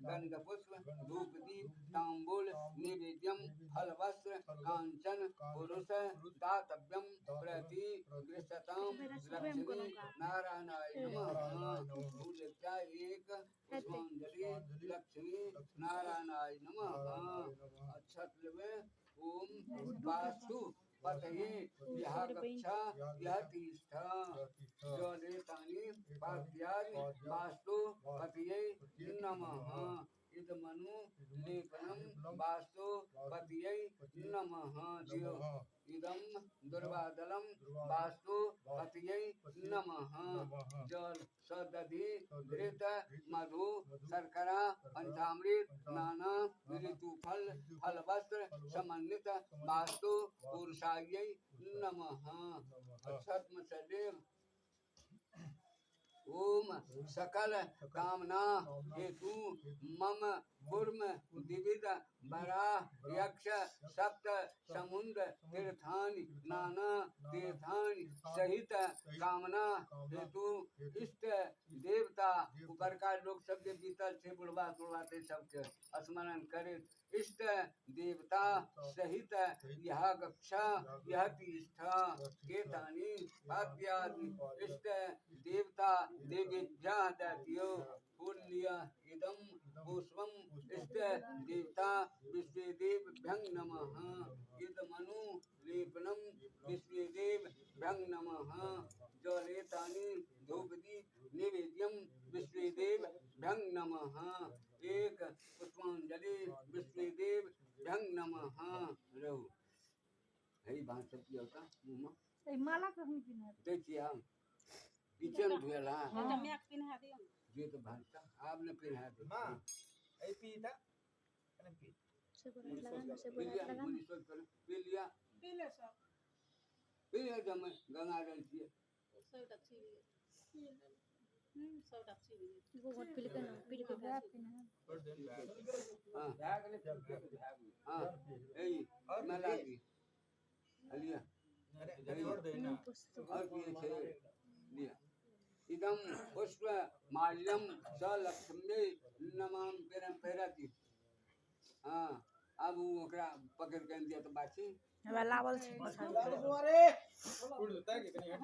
गंधपुष्प धूप दीप तांबूल नैवेद्यम फल वस्त्र कांचन पुरुष दातव्यम प्रति गृह्यताम लक्ष्मी नारायणाय नमः। फूल एक पुष्पांजलि लक्ष्मी नारायणाय नमः। अच्छा लेबै। ओम वास्तु पतये यह गच्छा यह तिष्ठ जलेतानि पाद्यादि वास्तु पतये नमः। इदमनु लेपनं वास्तु पतये नमः। इदं दुर्वादलं वास्तु पतये नमः। जल सदधि घृत मधु शर्करा पंचामृत नाना ऋतुफल फल वस्त्र समन्वित वास्तु पुरुषायै नमः। छत्म से देव ओम सकल कामना हेतु मम कुर्म द्विविध वराह यक्ष सप्त समुद्र तीर्थानि नाना तीर्थानि सहित कामना हेतु इष्ट देवता ऊपरका लोक सब जे बीतल छै बुढ़बा तुढ़बा ते सबके स्मरण करैत इष्ट देवता सहित यह गच्छा यह तिष्ठ एतानि पाद्यादि इष्ट देवता देवेभ्यः दैत्यो पुण्य इदं पुष्पम इष्ट देवता विश्वेदेवभ्यं नमः। इदमनु लेपनं विश्वेदेवभ्यं नमः। जलेतानि धूपदीप नैवेद्यं विश्वेदेवभ्यं नमः। एक पुष्पांजलि विश्वेदेवभ्यं नमः। रहू हे बात सब की होता मुँह में। ए माला कखनी पिन्हत? दै छियै हम किचन धुएला। एकटा मायके पिन्हा दियौ ने। जे तऽ भाषा आब ने पिन्हा दे। माँ ए पी त कने पी। से बोरा लगा ना, से पी बोरा लिया लगा ना। मुनि सोच कर पी लिया। पी ले सब। पी लिया जब गंगा जल छियै। सबटा चीज सबटा चीज। वो बहुत पी के ना, पी के। वएह पिन्हत। हाँ। भए गेलै, पी के भए गेलै। हाँ ए मला दी लिया। अरे छोड़ दे ना। और पिए छै लिया। इदम पुष्प माल्यम स लक्ष्मी नमाम पेरम पेरती। हाँ अब उ ओकरा पकड़ के आनि दिया तऽ बाछी हमरा लावल छै। उड़ देता है कि कनी हट।